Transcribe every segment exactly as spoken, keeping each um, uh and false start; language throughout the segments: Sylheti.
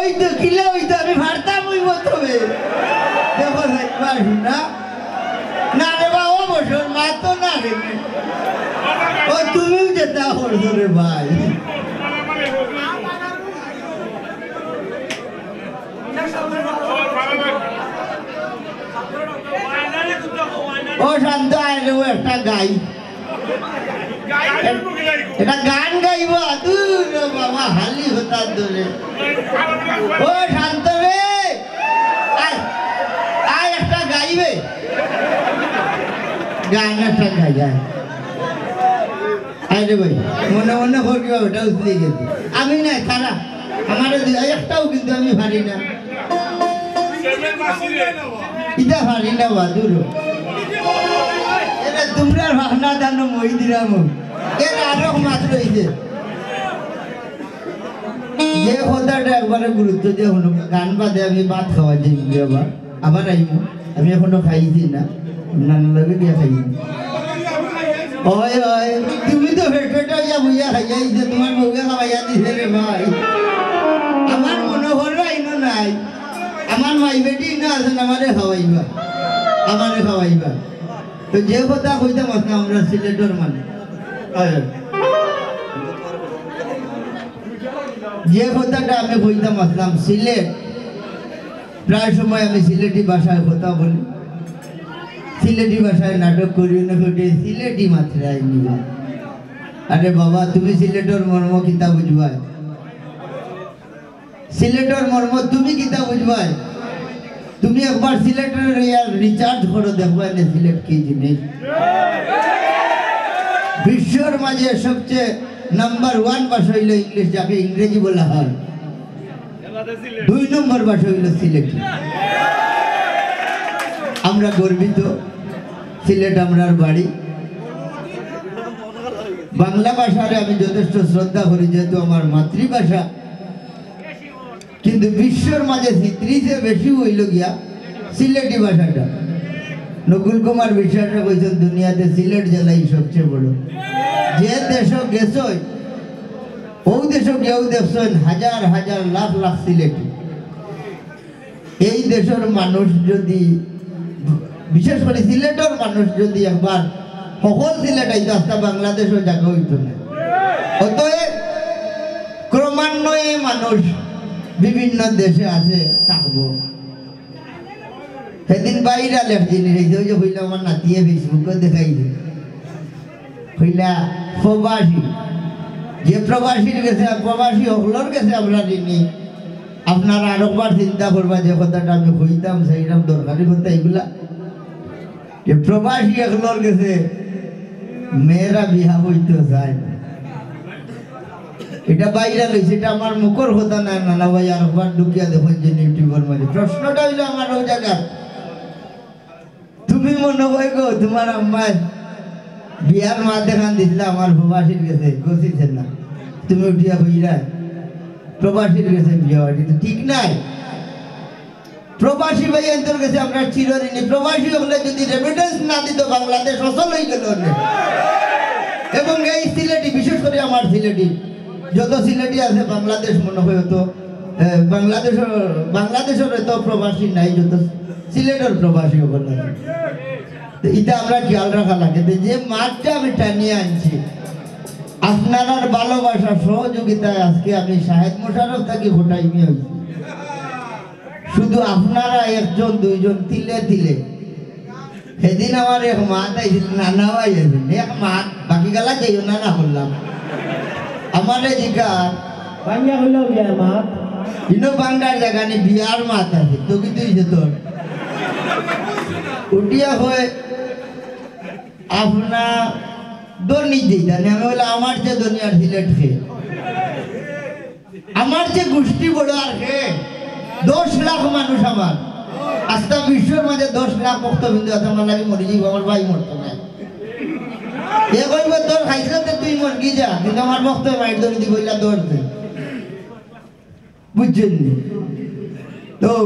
ওই তো কিলা, ওই তো আমি পারতাম, ওই মতো বে। দেখো, দেখবা, শোনা। না রে বা, ও বছর মা তো না রে। ও তুমিও যেতা করছো রে ভাই। ও শান্ত, আয় রে, ও একটা গাই। এটা গান গাইবা? দূর রে বাবা, হালি হতার দরে। ও শান্ত রে, আয়, আয় একটা গাইবে। গান একটা গাই, আয়। আয় রে ভাই, মনে মনে করবি, ওটা উতলে গেছে। আমি নাই, তারা। আমার একটাও কিন্তু আমি পারি না। ইটা পারি না, বাদুর। এটা তোমরা ভাবনা জানো, মই দিলাম। এর আরো মাত রইছে। যে কথাটা একবারে গুরুত্ব দিয়া হুনো, গান বাদে আমি ভাত খাওয়া যাই আবার। আবার আইমু। আমি এখনো খাইছি না। নানা লগে গিয়া খাইছি। ওই, ওই, তুমি তো পেট পেট হইয়া বইয়া খাইয়া আইছো, তোমার বউয়ে খাওয়াইয়া দিছে রে ভাই। আমার মনে হয় না, ইনো নাই। আমার মাই বেটি ইনো আছেন, আমারে খাওয়াইবা। আমারে খাওয়াইবা। তো যে কথা কইতাম আছলাম, আমরা সিলেটর মানুষ। ওই, ওই। যে কথাটা আমি কইতাম আছলাম, সিলেট, প্রায় সময় আমি সিলেটি ভাষায় কথা বলি, সিলেটি ভাষায় নাটক করি, অনেক লোকে সিলেটি মাতরায় নিবা। আরে বাবা, তুমি সিলেটর মর্ম কিতা বুঝবায়? সিলেটর মর্ম তুমি কিতা বুঝবায়? তুমি একবার সিলেটর ইয়ার recharge করো, দেখবায় নে সিলেট কি জিনিস। বিশ্বর মাঝে সবচেয়ে নাম্বার ওয়ান ভাষা হইল ইংলিশ, যাকে ইংরেজি বলা হয়। দুই নম্বর ভাষা হইল সিলেটি। আমরা গর্বিত, সিলেট আমরার বাড়ি। বাংলা ভাষারে আমি যথেষ্ট শ্রদ্ধা করি, যেহেতু আমার মাতৃভাষা, কিন্তু বিশ্বর মাঝে সিত্রিশে বেশি হইল গিয়া সিলেটি ভাষাটা। নকুল কুমার বিশ্বাসে কইছেন, "দুনিয়াতে সিলেট জেলাই সবচেয়ে বড়।" যে দেশো গেছই, ও দেশো গিয়াও দেখছেন হাজার হাজার লাখ লাখ সিলেটি। এই দেশর মানুষ যদি, বিশেষ করি সিলেটর মানুষ যদি একবার হকল সিলেট আইতো, আস্তা বাংলাদেশও জাগা হইতো না। অতএব ক্রমান্বয়ে মানুষ বিভিন্ন দেশে আছে, থাকবো। সেদিন বাইরা লেখ জিনিস এই যে, ওই যে কইলা আমার নাতিয়ে Facebook-ও দেখাইল। কইলা প্রবাসী, যে প্রবাসীর গেছে, প্রবাসী হকলর গেছে আমরা ঋণী। আপনারা আরোবার চিন্তা করবা, যে কথাটা আমি কইতাম, সেইরকম দরকারি কথা এগুলা, যে প্রবাসী হকলর গেছে মেয়েরা বিয়া হইতে চায় না। এটা বাইরা লইছে, এটা আমার মুখর কথা না, নানা ভাই, আরোবার ঢুকিয়া দেখুন যে YouTube-র মাঝে। প্রশ্নটা হইলো আমার ওই জায়গা, তুমি মনে হয় গো, তোমার আম্মায় বিয়ার মাত দেখান দিছিলা আমার প্রবাসীর গেছে, গছিছে না। তুমি উঠিয়া কইলা, "প্রবাসীর গেছে বিয়া হয়নি", তো ঠিক নাই। প্রবাসী ভাইয়াইন্তর গেছে আমরা চিরঋণী। প্রবাসী হকলে যদি remittance না দিত, বাংলাদেশ অচল হয়ে গেল অনে। এবং এই সিলেটি, বিশেষ করে আমার সিলেটি, যত সিলেটি আছে বাংলাদেশ মনে হয় তো, এ, বাংলাদেশর, বাংলাদেশর এত প্রবাসী নাই, যত সিলেটর প্রবাসী হকল আছে। তো এটা আমরা খেয়াল রাখা লাগে। তো যে মাতটা আমি টানিয়া আনছি, আপনারার ভালোবাসা, সহযোগিতায় আজকে আমি শাহেদ মোশাররফ থাকি ঘটাই নিয়ে হইছি। শুধু আপনারা একজন দুইজন তিলে তিলে। সেদিন আমার এক মাত আইছিল, নানা ভাই আইছিল, এক মাত, বাকি গালা যাইও না, না করলাম। আমারে জিকা, "বাংলা হইল বিয়ার মাত।" ইনো বাংলার জায়গা নি বিয়ার মাত আছে, তো কি তুই যে তোর? উঠিয়া হয়, "আপনার ধনী যেটা, আমি বলে আমার যে ধনী আর সিলেট খে।" আমার যে গোষ্ঠী বড় আর কে, দশ লাখ মানুষ আমার। আস্তা বিশ্বর মাঝে দশ লাখ ভক্তবৃন্দ আছে, আমার লাগি মরি যাইব, আমার ভাই মরতো না। এ কইব, "তোর খাইছতে তুই মর গি যা", কিন্তু আমার ভক্ত মাইর ধরে দিব, ইলা দৌড় দে। বুঝছেন নি? তো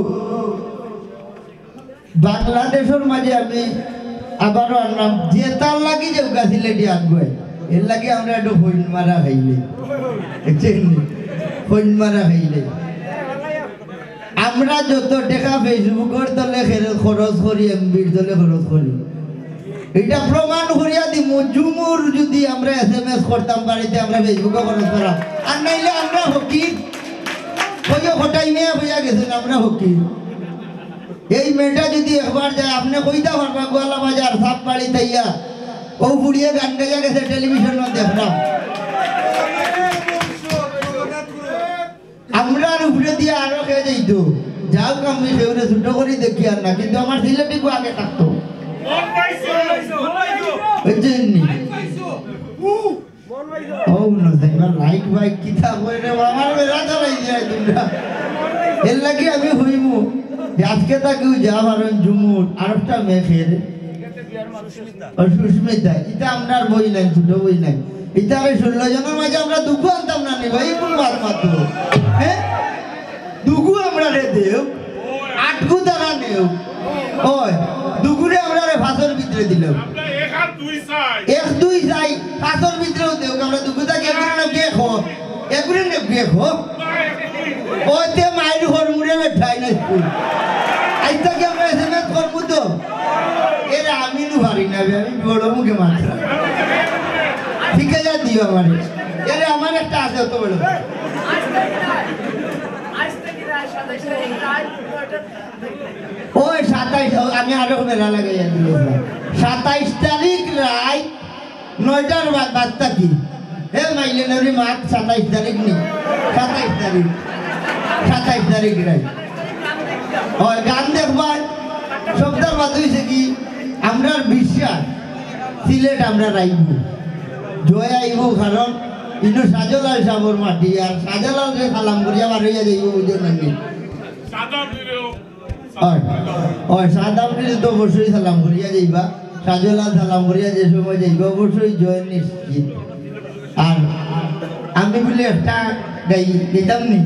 বাংলাদেশর মাঝে আমি আবারও আনলাম, যে তার লাগি যে উগা সিলেটি আগুয়ায়, এর লাগি আমরা একটু হইন মারা খাইলে, বুঝছেন নি? হইন মারা খাইলে। আমরা যত টেকা Facebook-অর তলে খের-, খরচ করি, এমবির তলে খরচ করি, ইটা প্রমাণ করিয়া দিমু। জুমুর যুদি আমরা এসএমএস করতাম পারি তে আমরা Facebook-ও খরচ করাম। আর নাইলে আমরা ফকির। কইও খটাই মিয়া কইয়া গেছইন, আমরা ফকির। এই মেয়েটা যুদি একবার যায়, আপনে কইতা পারবা, গোয়ালা বাজার, সাপ বাড়ি তাইয়া, ও বুড়িয়ে গান গাইয়া গেছে, টেলিভিশনও দেখলাম। আমরার উপরে দিয়া আরো কে যাইতো। যাউক, আমি কেউরে ছোট করি দেখি আর না, কিন্তু আমার সিলেটি গো আগে থাকতো। বুঝছেন নি? ও না, দেখবা, লাইক বাইক কিতা কই রে, আমার বেড়া চালাই যায় তোমরা। এর লাগি আমি হইমু যে আজকে তা কেউ যা পারন জুমুর, আরেকটা মেয়ে খেয়ে রে। ও সুস্মিতা, ইতা আমরার বই নাই, ছোট বই নাই। ইতারে ষোলো জনর মাঝে আমরা দুগু আনতাম না নি ভাই, কোন মাত মাতো? হ্যাঁ? দুগু আমরারে দেও, আটগু তারা নেও। ওই, দুগুরে আমরারে পাঁচর ভিতরে দিলাম। আমরা এক আর দুই চাই। এক দুই চাই, পাঁচর ভিতরেও দেও, আমরা দুগু থাকি এগুরে নেও গিয়ে খো, এগুরে নেও গিয়ে খো। ওতে মাইর হরমুরে বেঠাই না স্কুল। আইজ থাকি আমরা এসএমএস করবো তো। এরে আমি নু পারি না বে, আমি বড় মুখে মাত্র। ঠিক আছে, দিও আমারে। এরে আমার একটা আছে অত বড়। ওই সাতাইশ, আমি আরো মেলা লাগাইয়া দিলাম। সাতাইশ তারিখ রাইত নয়টার বাদ, বাদ থাকি। হে মাইলেনরি মাত সাতাইশ তারিখ নি? সাতাইশ তারিখ। সাতাইশ তারিখ রাইত। ওই গান দেখবার সপ্তাহ বাদ হইছে কি? আমরার বিশ্বাস সিলেট আমরা রাখবো। জয় আইবো, কারণ ইনো শাহজালাল সাবর মাটি, আর শাহজালালরে সালাম করিয়া বার হইয়া যাইবো, বুঝো না নি? ওই, ওই, সাদাম নিলে তো অবশ্যই সালাম করিয়া যাইবা। শাহজালাল সালাম করিয়া যে সময় যাইবা, অবশ্যই জয় নিশ্চিত। আর আমি বলি একটা গাই, গেতাম নি?